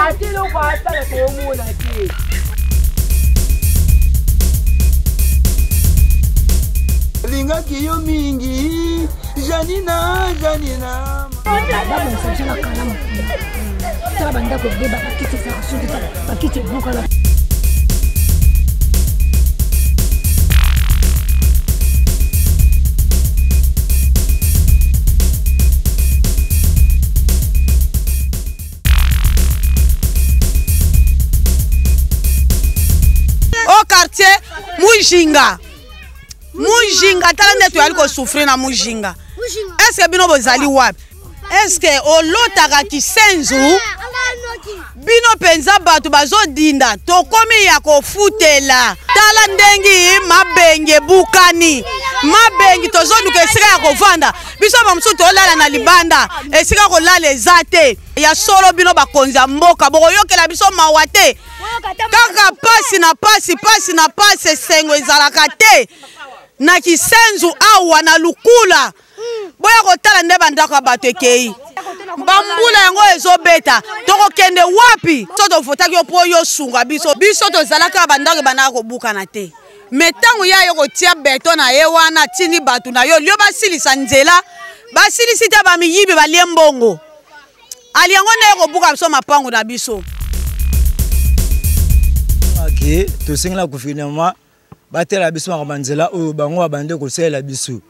Ata eloko asala toomona te. Lingaki yo mingi Janina, Janina. Babongisa biso na kalamu kuna. Tala bandako ebeba, bakiti ezalaka soki bakiti ebukana. Au quartier Mujinga, Mujinga, tala nde toyali kosouffrir na Mujinga. Est-ce que bino bozali wapi? Est-ce que olotaka kisenzu? Bino mpenza bato bazodinda, tokomi ya kofutela. Tala ndenge mabengi ebukani, mabengi tozoluka esika ya kovanda. Biso bamosusu tolala na libanda, esika kolala eza te. Ya solo bino bakonzi ya mboka bokoyokela biso mawa te, kaka pasi na pasi, pasi na pasi, esengo ezalaka te na kisenzu awa na lukula. Boya kotala nde bandako ya bato ekei, bambula yango ezobeta, tokokende wapi? So tovotaki yo mpo yo sunga biso, biso tozalaka bandako ebandaka kobukana te. Me ntango ya yo kotia beton na ye wana, atindi bato na yo lio basilisa nzela, basilisi te, bamiyibi balie mbongo ali yango nde ekobuka biso mapango na biso. Ke tosengela gouvernement batela biso makambo ya nzela oyo bango babandi kosalela biso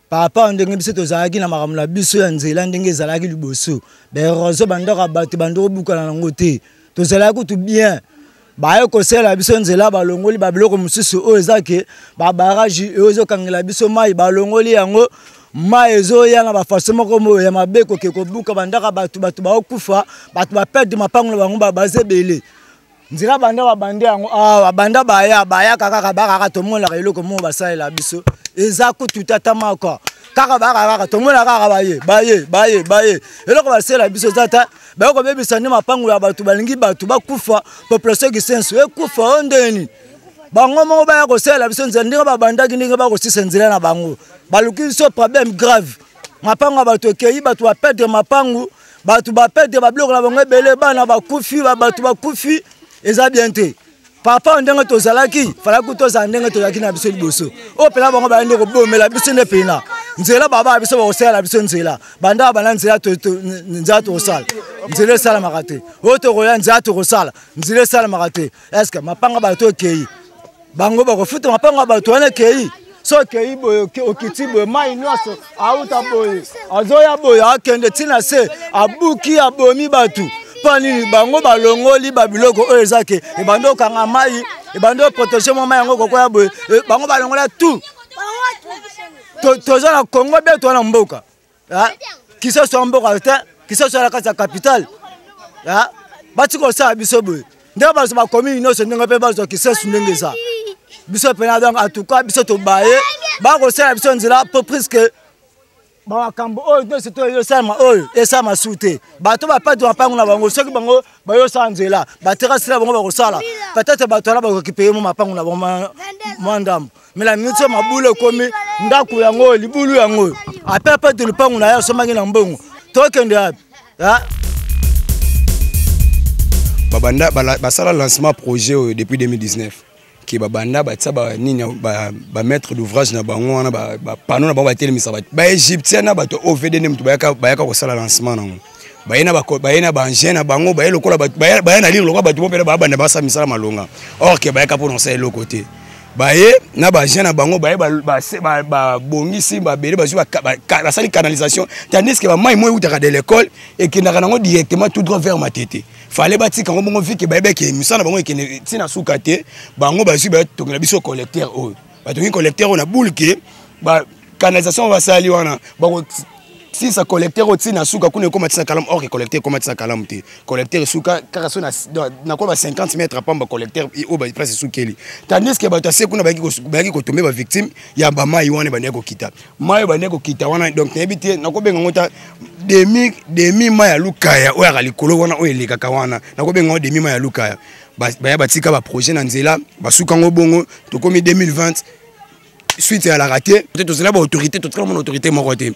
par rapport ndenge biso tozalaki na makambo na biso ya nzela ndenge ezalaki liboso. Baerosion bandako ya bato bandi kobukana nango te, tozalaki kutu bien. Baye kosalela biso nzela, balongoli babiloko mosusu oyo eza ke babarage oyo ezokangela biso mai, balongoli yango, mai ezoya na bafaso moko moyo ya mabe koke kobuka bandako ya bato, bato baokufa, bato baperdre mapango na bango, baza ebele. Nzela banda babandi yango awa, banda baya bayaka kaka bakaka, tomonaka eloko moko basalela biso eza kutu tata moko kaka baka kaka tomona kaka baye baye baye baye, eloko basalela biso eza ta baye kobebisa nde mapango ya bato, balingi bato bakufa, population Kisenso ekufa oyo ndeni bango moko baya kosalela biso nzela ndenge babandaki, ndenge bakosisa nzela na bango, baluki biso problème grave. Mapango ya bato ekei, bato baperdre mapango, bato baperdre babiloko na bango ebele, bana bakufi, bato bakufi, eza bien te. Papa ndenge tozalaki falaki tozala ndenge tozalaki na biso liboso oyo mpena bango baya nde kobomela biso nde mpena nzela baba biso bakosalela biso nzela banda banda nzela nzela tokosala nzela esalamaka te, oyo tokoya nzela tokosala nzela esalamaka te. Est-ce mapanga bato ekei bango bakofuta mapango ya bato wana ekei? So okei boye, okiti boye, mai nyonso auta boye azoya boye akende ntina se abuki abomi bato. Mpo nini bango balongoli babiloko oyo eza ke ebandi okanga mai, ebandi oprotege mwa mai yango kokoya boye, bango balongola tout. Toza na Congo be toza na mboka Kisoso ya mboka te, Kisoso ya kati ya capitale bati kosala biso boye ndenge bazwa bakomini nyonso, ndenge mpe bazwa Kisesu ndenge eza biso mpena. Donc en tout cas biso tobaye bakosala biso nzela po puisque bamakambo oyo nyonso to ezosalama oyo esalama su te. Bato bapati mapango na bango, soki bango bayosala nzela baterasi na bango bakosala, peut-être bato wana bakoki mo mapango na bango mwa ndambo. Mais na miniti oyo mabulu ekomi ndako yango oyo libulu yango oyo ape apati lupango na ye asombaki na mbongo, tokende wapi? Babanda basala lancement projet oyo depuis 2019 ke babanda batia ba nini ba maître d'ouvrage na bango wana, ba panneau na bango batelemisa ba égyptien na bato OVD nde moto bayaka kosala lancement nango, baye na ba engin na bango, baye lokola baye na lire lokola bato mopena babanda basala misala malonga, or ke bayaka mpona kosala eloko te. Baye na ba engin na bango, baye babongisi babele, bazwi basali canalisation, tandis que bamai moi eutaka de l'école ekendaka nango directement tout droit vers Matete. Fallait batika yango bongo vike bayebaki misala na bango ekende ntina suka te. Bango bazwi batongela biso collecteur oyo, batongi collecteur oyo na boule ke ba canalisation basali wana bakosilisa collecteur oyo ntina suka kuna ekóma ntina kalamu, or collecteur ekóma ntina kalamu te. Collecteur esuka kaka so nakola ba 50 mètres pamba, collecteur oyo place esukeli, tandis que bato ase kuna bayaki kotombe bavictime ya bamai wana ebandaki kokita, mai oyo bandaki kokita wana. Donc nayebi te nakobenga yango ta demi mai ya Lukaya oyo yaka likolo wana oyo elekaka wana, nakobenga yango demi mai ya Lukaya. Baya batika baprojet na nzela, basuka yango bongo. Tokomi 2020, suite eyalaka te, tozela baautorité, totikala mona autorité moko te.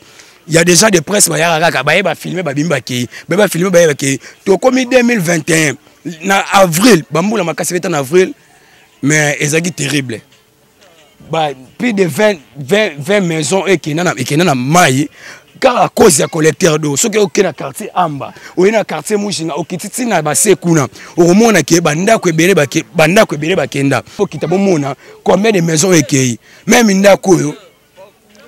Ya des gens de presse bayaka kaka, baye bafilme, babimi, bakei, baye bafilme, baye bakei. Tokomi 2021 na avril, bambula makasi beta na avril, mais ezalaki terrible. Ba plus de 20, 20, 20 maisons ekenda na, ekenda na mai kaka cause ya collecteur d'eau. Soki oke na quartier Amba, oye na quartier Mujinga, okiti ntina base kuna, okomona ke bandako ebele, bandako ebele bakenda. Okita, bomona combien de maisons ekei. Même ndako oyo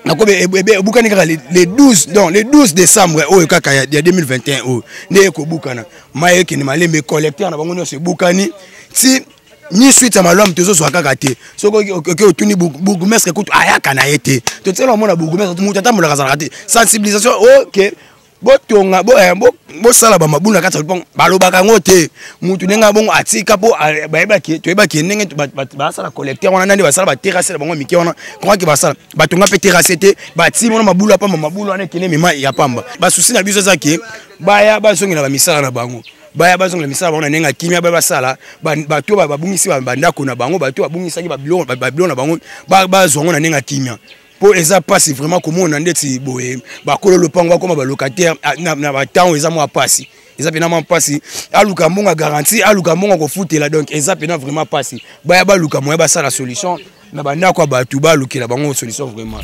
nakomi ebukani kaka le 12, donc le 12 décembre oyo kaka ya 2021 oyo nde ekobukana. Mai ekende malembe, collecteur na bango nyonso ebukani ti ni suite ya malamu tozozwa kaka te. Soki oke otuni bourgmestre, kutu ayaka na ye te. Totikala omona bourgmestre, moto atambolaka azalaka te. Sensibilisation oke botonga, bosala bamabulu na kati ya lopango, balobaka yango te. Mutu ndenge bongo atika mpo bayebaki, toyebaki ndenge basala collecteur wana, nde basala baterrasse na bango mike wana. Croaki basala, batonga mpe terrasse te, batii mona mabulu ya pamba. Mabulu wana ekende mema ya pamba. Basusi na biso eza ke baya bazongela bamisala na bango, baya bazongela misala bango na ndenge ya kimia, baya basala. Bato babungisi bandako na bango, bato babungisaki babiloko na bango, bazwa yango na ndenge ya kimia, mpo eza mpasi vraiment komona ndeti boye bakolo lopango bakoma balocataire na batango. Eza mwa mpasi, eza mpena mwa mpasi. Aluka mbongo ya garantie, aluka mbongo kofutela, donc eza mpena vraiment mpasi. Baya baluka moya basala solution na bandako ya bato, balukela bango solution vraiment.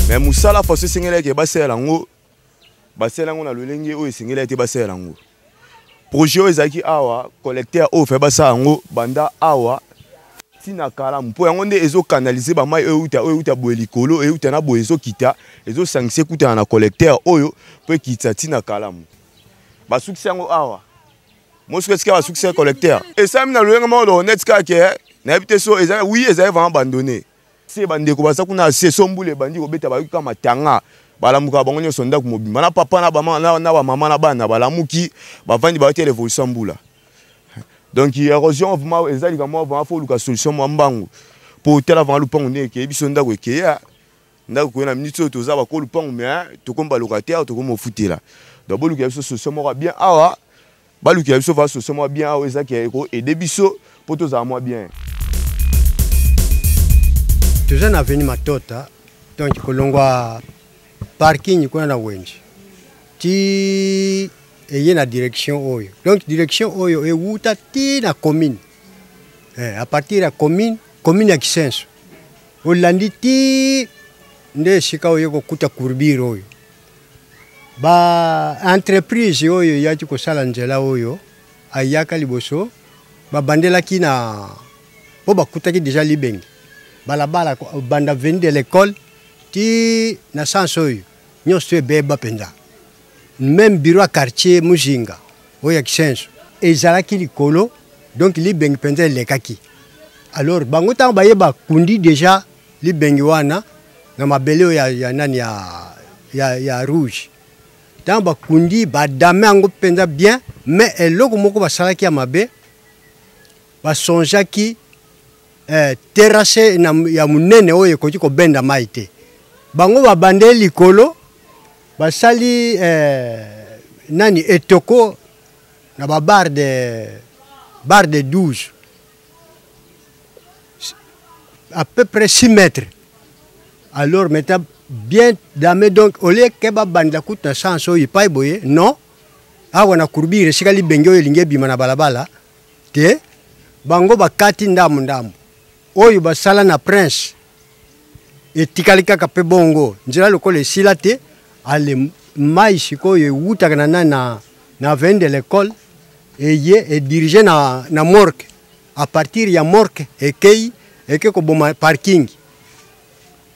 Mais mosala faso esengelaki basalela yango, basalela yango na lolenge oyo esengelaki te. Basalela yango projet oyo ezalaki awa, collecteur oyo fe basala yango banda awa ntina kalamu, mpo yango nde ezokanalize bamai oyo euta boye likolo, euta na boye, ezokita, ezosangisa, ekutana na collecteur oyo mpo ekitisa ntina kalamu. Basukisi yango awa mosuku esika basukisi collecteur esalami na lolenge moko doko neti kaka ke nayebi te. So ezali, oui, ezali vraiment abandonné. Se bandeko baza kuna se so mbula ebandi kobeta, bayoki kaka matanga, balamukaka bango nyonso, ndako mobimba, na papa na bamama na bana, balamuki, bavandi, bayoti révolution mbula. Donc érosion vraiment eza likambo vraiment faut oluka solution mwa mbangu, mpo otala vraiment lupango ndenge ekeye biso, ndako ekeya, ndako koye na minute oyo toza bako lupango, mais tokomi balocataire, tokomi ofutela. Donc bolukela biso solution moko bien awa, balukela biso va solution moko bien awa, ezaki ekoaider biso mpo tozala mwa bien. Toza na avenue Matota, donc kolongwa parking kuna na wenze ti eye na direction oyo. Donc direction oyo ewuta ti na commune, à partir ya commune ya Kisenso, olandi ti nde esika oyo kokuta courbure oyo. Ba entreprise oyo eyaki kosala nzela oyo ayaka liboso, babandelaki na mpo bakutaki déjà libengi balabala banda avenue de l'école ti na sens oyo nyonso to ebeba mpenza. Même bureau ya quartier Muzinga oyo ya Kisenso ezalaki likolo, donc libengi mpenza elekaki. Alors bango ntango baye, bakundi déjà libengi wana na mabele oyo ya nani ya rouge. Ntango bakundi, badame yango mpenza bien, mais eloko moko basalaki ya mabe, basongeaki terrasse ya monene oyo ekoki kobenda mai te. Bango babandeli likolo, basali nani etoko na babarre de 12, à peu près 6 mètres. Alors maintenant bien damé, donc au lieu ke babandela kutu na sens oyo epai boye, non, awa na courbure esika libenge oyo elingi ebima na balabala te, bango bakati ndambu ndambu oyo basala na prince, etikali kaka mpe bongo nzela lokola esila te. Ale mai sikoyo ewutaka na nani na avenue de l'école, eye edirige na morgue. À partir ya morgue ekei, eke koboma parking.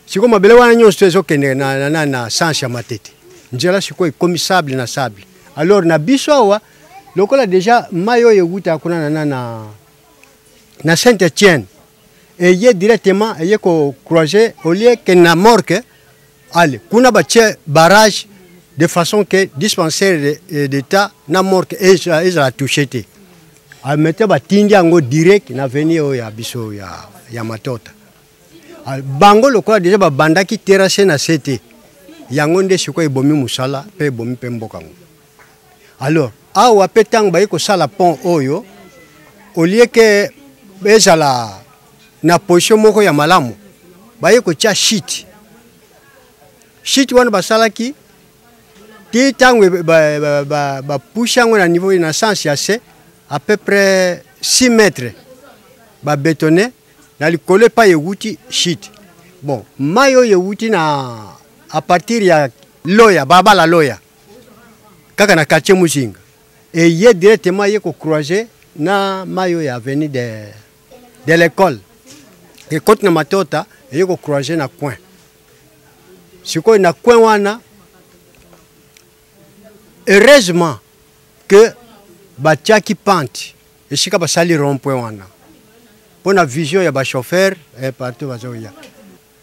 Sikoyo mabele wana nyonso ezokende na sens ya Matete. Nzela sikoyo ekomi sable na sable. Alors na biso awa, lokola déjà mai oyo ewutaka kuna na Saint Etienne eye directement, eye kocroiser, au lieu ke na morgue, ale kuna batie barrage de façon que dispensaire d'état na morgue ezala touché te. Amete batindi yango direct na avenue oyo ya biso ya Matota. Bango lokola déjà babandaki terrasse na se te, yango nde sikoyo ebomi mosala mpe ebomi mpe mboka yango. Alors awa mpe ntango bayi kosala pont oyo, au lieu ke ezala na position moko ya malamu, baye kotia chute. Chute wana basalaki ti ntango bapushi yango na niveau na sens ya se à peu près 6 mètres babetone na likolo epai ewuti chute. Bon, mai oyo ewuti na à partir ya loya balabala loya kaka na quartier Muzinga eye directement ye kocroiser na mai oyo ya avenue de l'école ekoti na matota eye kocroiser na coin. Sikoyo na coin wana heureusement que batiaki pente esika basali rond point wana mpo na vision ya bachauffeur eh, partout bazoya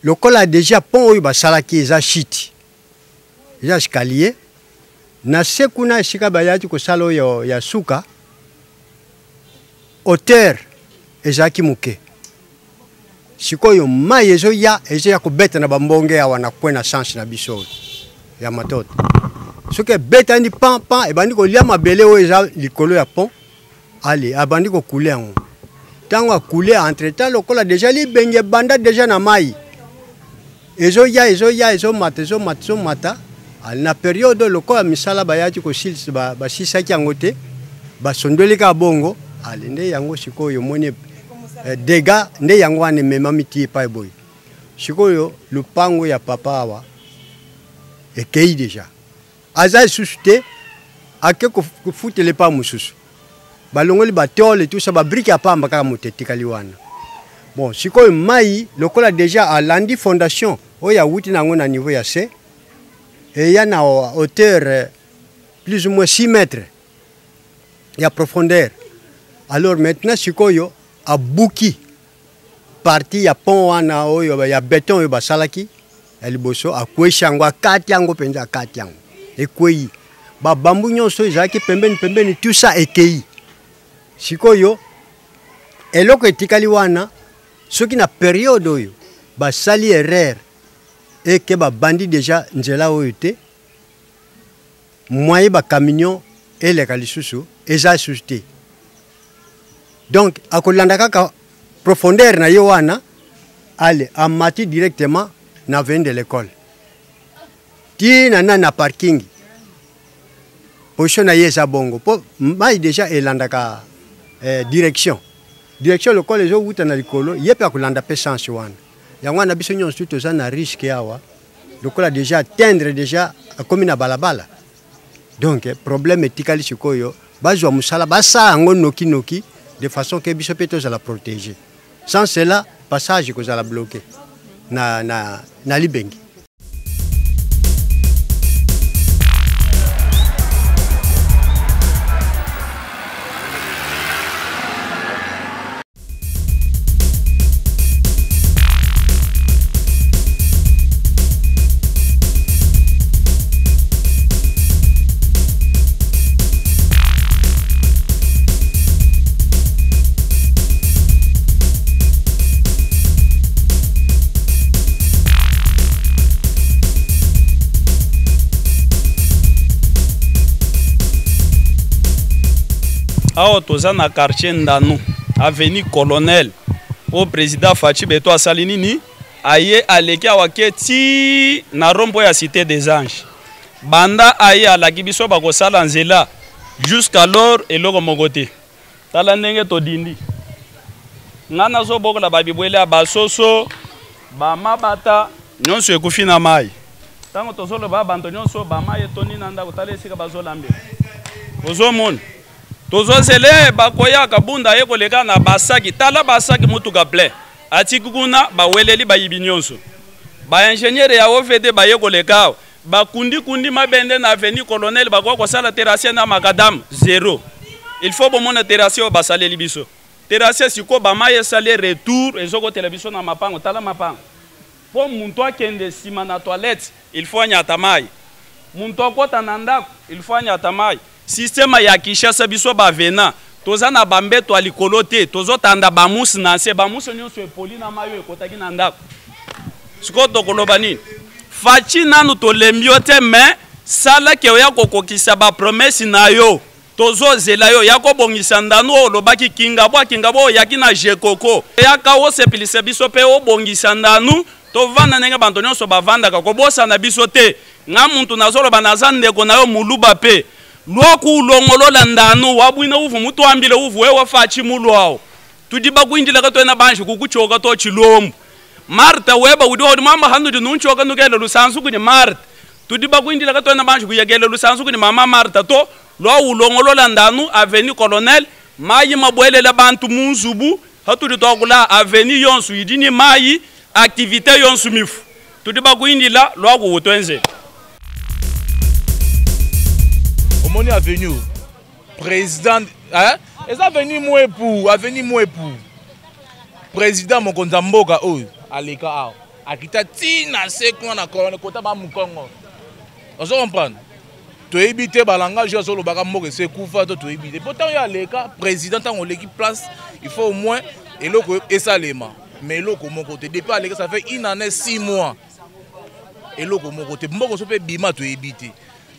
lokola déjà pont oyo basalaki eza chute eza escalier na se kuna esika bayaki kosala oyo ya suka hauteur ezalaki moke. Sikoyo mai ezoya ezoya kobeta na bambonge awa na coin na sens na biso oyo ya matoto. Soki ebetani pan pan ebandi kolia mabele oyo eza likolo ya pont, ale abandi kokule yango. Ntango akule entre temps lokola deja libenge ebanda deja na mai ezoya ezoya ezomata ezomata ezomata na periode lokola misala bayaki kosilisa basisaki yango te basondoli kaka bongo ale nde yango sikoyo omoni dégâts nde yango wana ememami ti epai boye. Sikoyo lupango ya papa awa ekei deja aza lisusu te ake kofutela epai mosusu balongoli batole tout ça babrike ya pamba kaka moto etikali wana. Bon, sikoyo mai lokola deja alandi fondation oyo awuti nango na niveau ya se eya na hauteur plus ou moins 6 mètres ya profondeur. Alors maintenant sikoyo abuki partie ya pont wana oyo ya beton oyo basalaki ya liboso akwesi yango akati yango mpenza akati yango ekwei babambu nyonso ezalaki pembeni pembeni tout ça ekei. Sikoyo eloko etikali wana soki na periode oyo basali erreur eke babandi deja nzela oyo te moyen ba camion eleka lisusu eza lisusu te. Donc akolanda kaka profondeur na ye wana ale amati directement na avenue de l'école ti na nani na parking position na ye eza bongo po mai deja elandaka direction direction lokola ezowuta na likolo ye mpe akolanda mpe sens wana. Yango wana biso nyonso toza na risque awa lokola deja atteindre deja akomi na balabala. Donc problème etikali sikoyo bazwa mosala basala yango noki noki de façon que biso mpe tozala protégé. Sans cela passage kozala bloqué na Libengi. Awa toza na quartier Ndanu, avenue Colonel. O président Fatshi Beto asali nini? Aye aleki awa ke ti na rompo ya Cité des Anges. Banda aye alaki biso bakosala nzela jusqu'alors eloko moko te. Tala ndenge todindi. Nga nazobokola ba bibwele ya basoso, ba mabata nyonso ekufi na mai. Tango tozoloba banto nyonso ba mai etondi na ndako, tala esika bazolambela. Ozomona tozozele bakoya kabunda ye koleka na basaki, tala basaki mutuka plein atiki kuna baweleli bayibi nyonso. Ba ingénieur ya OVD baye koleka awa bakundi kundi mabende na avenue Colonel, bakoka kosala terrassier na macadam zéro. Il faut bomona terrassier oyo basaleli biso terrassier siko ba mai esali retour ezokotela biso na mapango. Tala mapango po muntu akende nsima na toilette il faut anyata mai, muntu akota na ndako il faut anyata mai. Système ya Kinshasa biso ba vena toza na bambeto ya likolo te, tozotanda ba mousse na nse, ba mousse nyonso epoli na mai oyo ekotaki na ndako. Sikoyo tokoloba nini? Fatshi nanu tolembi yo te, mais sala ke oya kokokisa ba promesse na yo. Tozozela yo ya kobongisa ndanu oyo olobaki kingabwa kingabwa oyaki na Jekoko. Yaka osepelisa biso pe obongisa ndanu. Tovanda ndenge banto nyonso bavandaka, kobosana biso te. Nga muntu nazoloba naza ndeko na yo muluba pe. Lwaku ulongolola ndanu wabwina uvu mutuambile uvu wewe Fatshi mulwao. Tudi bakuindila katuena banji kukuchoka to chilombo. Martha weba udi odi mama hanudi nunchoka nukele lusanzu kuni Martha. Tudi bakuindila katuena banji kuyekele lusanzu kuni mama Martha to lwa ulongolola ndanu avenue Colonel mayi mabwelela bantu munzubu hatudi twakula avenue yonsu idi ni mayi activité yonsu mifu. Tudi bakuindila lwa kuutwenze. Omoni avenue président hein eza avenue Mwepu, avenue Mwepu. Président mokonzi ya mboka oyo aleka awa akita ti na se kuna na kolone kota ba mukongo. Ozo comprendre? Toyebi te ba langage oyo azolobaka mboka ese ekufa to toyebi te. Po ntango yo aleka président, ntango oleki place, il faut au moins eloko esalema. Mais eloko moko te. Depuis aleka, ça fait une année 6 mois. Eloko moko te. Mboka so pe bima toyebi te.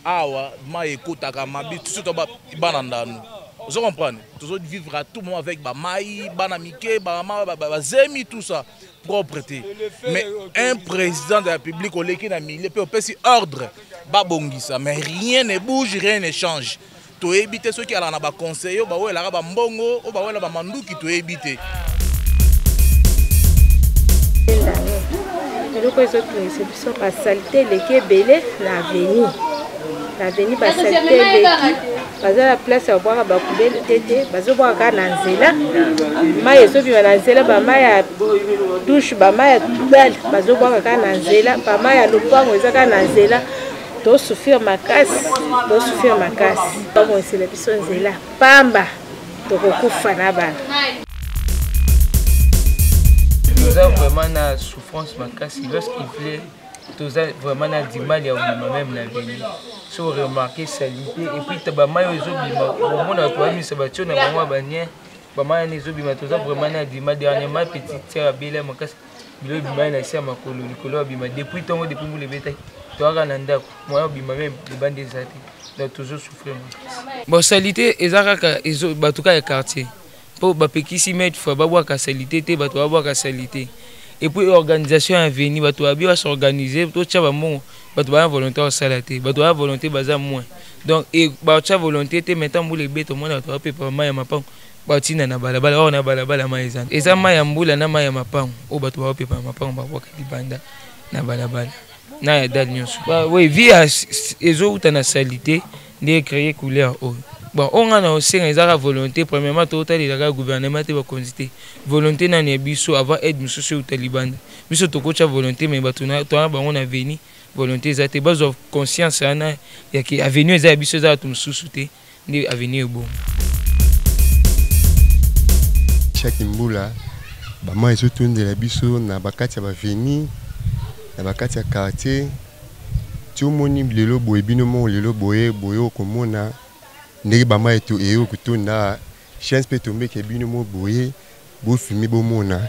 Awa mai ekotaka mabi surtout bana ndanu. Ozo comprendre? Tozo vivre à tout moment avec ba mai, bana mike, ba mama, ba zemi, tout ça. Propreté. Mais un président de la République oleki na milieu pe opesi ordre babongisa, mais rien ne bouge, rien ne change. Toyebi te soki alaka na ba conseillers oyo bawelaka ba mbongo, oyo bawela ba manduki, toyebi te. Eloko ezotungisa biso ba saleté eleki ebele na avenue. Na avenue ba saleté eleki, baza na place ya kobwaka ba poubelle te te, bazobwaka kaka na nzela. Mai ezobima na nzela, ba mai ya douche, ba mai ya poubelle bazobwaka kaka na nzela, ba mai ya lopango eza kaka na nzela. Tosouffrir makasi, tosouffrir makasi. Babongisela biso nzela pamba, tokokufa na bana. Toza vraiment na souffrance makasi lorsqu'il pleut, toza vraiment na du mal ya kobima même na avenue. So remarquer salité et puis ba mayo ezobima, omona bato bayebisa batio na bango ya ba nien, ba mayo wana ezobima, toza vraiment na du mal. Dernièrement petite sœur abela makasi, bilo ebima na se ya makolo, likolo abima depuis ntongo, depuis mbula ebetaki, toyaka na ndako, moyen obima même libanda eza te. Donc tozo souffrir makasi. Bon, salité eza kaka ezo bato kaka ya quartier. Po bapekisi maître fois babwaka salité te, bato babwaka salité. Et puis organisation ya avenue, bato babi ba s'organiser, totya ba mbongo, bato baya volonté kosala te, bato baya volonté baza moins. Donc et batya volonté te, mais ntango mbula ebeta omona bato bapepa mai ya mapango, batinda na balabala, oyo na balabala mai eza. Eza mai ya mbula na mai ya mapango, oyo bato bapepa mapango babwaka libanda na balabala. Na ya date nyonso. Ba, oui, vie ya ezowuta na salité nde créer couleur oyo. Bon, oyo nga na osenga ezaka volonté, premièrement totalelaka gouvernement te, bakonzi te. Volonté nani ya biso avant aide mosusu euta libanda. Biso tokotya volonté, mais bato na toa bango na avenue, volonté eza te. Bazwa conscience wana ya ke avenue eza ya biso, eza bato mosusu te, nde avenue ebongo. Chaque mbula ba mai ezotondela biso na bakati ya ba avenue, na bakati ya quartier. Ti omoni lelo boye bino moko lelo boye boye okomona ndenge ba mai eto eyo kotonda chance pe tombeke bino moko boye bofilme bomona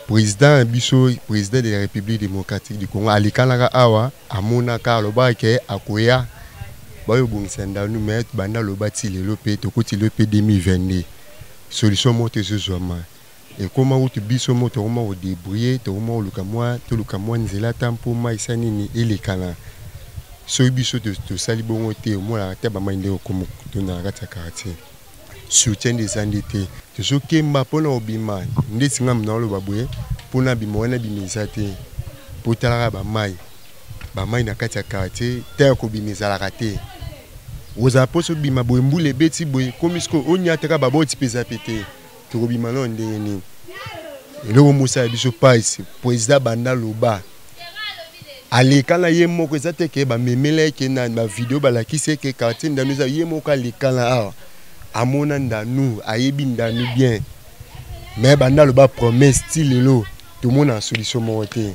président ya biso, président de la République démocratique du Congo alekanaka awa, amonaka, alobaka ke akoya bayo bongisa ndanu, mais banda aloba ti lelo pe tokoti lelo pe 2022 solution moko te ezozwama. Ekoma kutu biso moko tokoma kodébrouiller, tokoma koluka mwa, toluka mwa nzela ata mpo mai esa nini elekana. Soki biso tosali bongo te, omonaka te bamai ndenge okoma kotonda na kati ya quartier. Soutien nde eza nde te, tozokemba mpona kobima ndeti nga mna oloba boye mpona bima wana bima eza te, mpo talaka bamai, bamai na kati ya quartier te ya kobima ezalaka te. Ozala mposa obima boye, mbula ebeti boye, komi sikoyo onyataka baboti mpe eza pe te, tokobima nao ndenge nini? Eloko mosala biso pasi, président banda loba alekana ye moko, eza te ke bamemela ye ke na ba video balakisi ye ke quartier Ndanu eza, ye moko alekana awa, amona Ndanu, ayebi Ndanu bien, mais banda loba promesse ti lelo tomona solution moko te,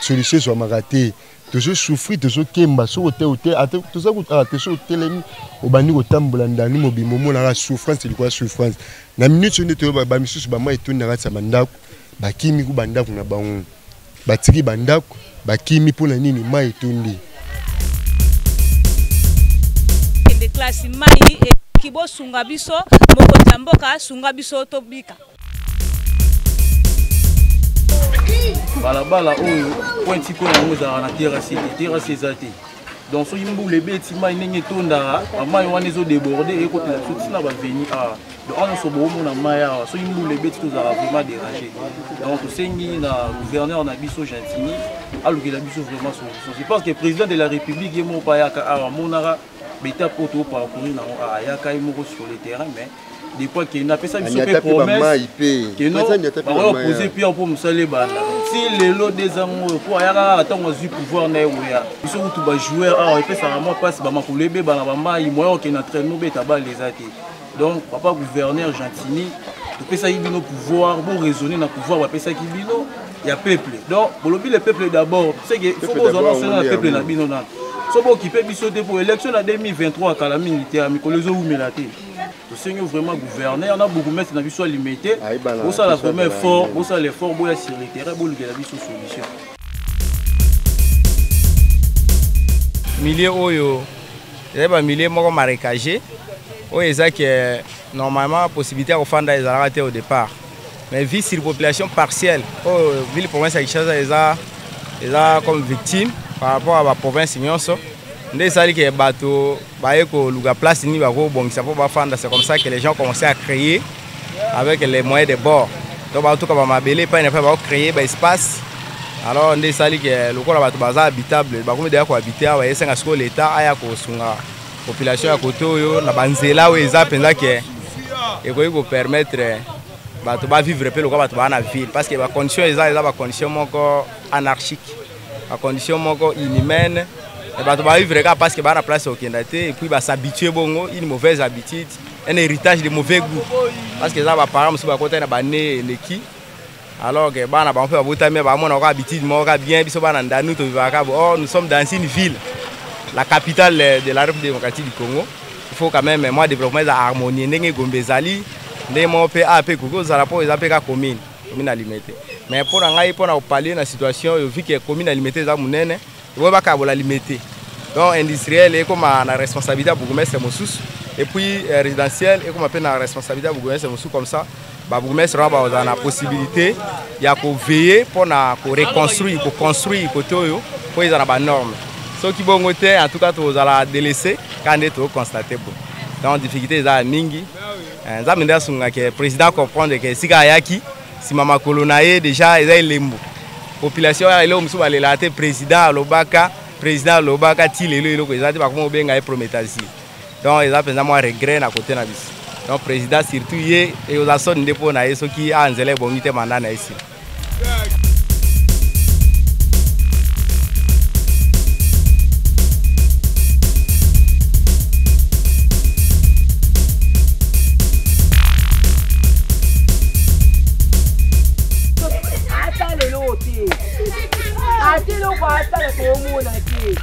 solution ezwamaka te. Tozo souffrir, tozo kemba, soki ote ote, ate toza ko te soki otelemi obandi kotambola Ndanu mobimba omonaka souffrance likolo ya souffrance. Na minute oyo nde toyoba ba misusu ba mai etondi na kati ya bandako, bakimi ku bandako na bango, batiki bandako bakimi mpona nini? Mai etondi. Kende classe mai eleki, bosunga biso, mokonzi ya mboka asunga biso tobika. Balabala oyo pointi ko yango ezalaka na terrasse te, terrasse eza te. Donc soki mbula ebeti mai ndenge etondaka, bamai wana ezodeborde ekotela biso ntina baveni awa. Donc awa nyonso boomona mai awa, soki mbula ebeti tozalaka vraiment dérange. Donc tosengi na gouverneur na biso Gentini alukela biso vraiment solution. Je pense que président de la république ye moko ayaka awa, amonaka betape oyo toparcourir nango, ayaka ye moko sur le terrain, mais depuis akende apesa biso mpe promesse keno bakoya kopose pierre mpo mosala ebanda ti lelo dezango oyo, mpo ayaka kaka ntango azwi pouvoir na ye koya biso kutu bajoueur awa epesaka mwa mpasi, bamakolo ebeba na bamai, moyen okende entraînement obeta bale eza te. Donc papa gouverneur Gentini, topesaki bino pouvoir, boraisonne na pouvoir bapesaki bino ya peuple. Donc bolobi le peuple d'abord, c'est que faut bozwa national na peuple na bino nano so bokipe biso te mpo élection na 2023 kala mingi te, ya mikolo ezowumela te. Tosengi vraiment gouverneur na bourgmestre na biso alimete bosala vraiment effort, bosala effort, boya sur le terrain, bolukela biso solution. Milieu oyo ezali bamilie moko marécagé oyo eza ke normalement possibilité ya kofanda ezalaka te au départ, mais vu surpopulation partielle oyo ville province ya Kinshasa eza comme victime par rapport à baprovince nyonso, nde esali ke bato baye koluka place nini bakobongisa mpo bafanda. C'est comme ça que les gens commençaient à créer avec les moyens de bord. Donc batuka bamabele epai na epai, bakocréer baespace. Alors nde esali ke lokola bato baza habitable, bakomi deya kohabite awa, esenga sikoyo leta aya kosunga population ya kote oyo na banzela oyo eza mpenza ke ekoki kopermettre bato bavivre mpe lokola bato baa na ville, parce que bacondition eza bacondition moko anarchique, bacondition moko inhumaine. Bato bavivre kaka parce que baa na place okenda te, et puis bas'habitue bongo, une mauvaise habitude, un héritage de mauvais goût, parce que eza baparent mosusu bakotaki na bane eleki, alors que bana bango mpe babotami, bamona kaka habitude moko kaka bien. Biso bana Ndanu tovivaka bo, or nous sommes dans une ville, la capitale de la République démocratique du Congo. Il faut quand même moi développement eza harmonie ndenge Gombe ezali, ndenge moko mpe a mpe ekoki kozala mpo eza mpe ka commune Alimete. Mais mpo na ngai, mpo na kopallier na situation oyo, vu que commune Alimete eza monene, oyo bakabola Limete, donc industriel ekoma na responsabilité ya bourgmestre mosusu, et puis résidentiel ekoma mpe na responsabilité ya bourgmestre mosusu. Comme ça babourgmestre wana bazala na possibilité ya koveiller mpona koreconstruire, koconstruire kote oyo mpo eza na banorme. Soki bongo te, en tout cas tozala délaissé kaka nde toconstate bo. Donc difficulté eza ya mingi. Nzambe nde asungaka président comprendre ke esika ayaki nsima makolo na ye déjà eza elembo. Population ya eloko mosusu balelaka te, président alobaka, président alobaka, ti lelo eloko eza te, bakoma kobenga ye prométhazine. Donc eza mpenza mwa regret na kote na biso. Donc président surtout ye ekozala soni nde mpo na ye soki a nzela ebongi te manda na ye nsima. Ata lelo te, ata eloko asala toomona te.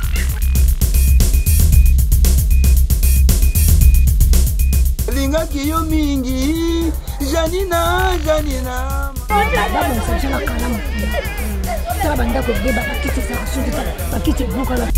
Lingaki yo mingi, Janina, Janina. Babongisa biso na kalamu, tala bandako ebeba, bakiti ezalaka soki bakiti ebukana.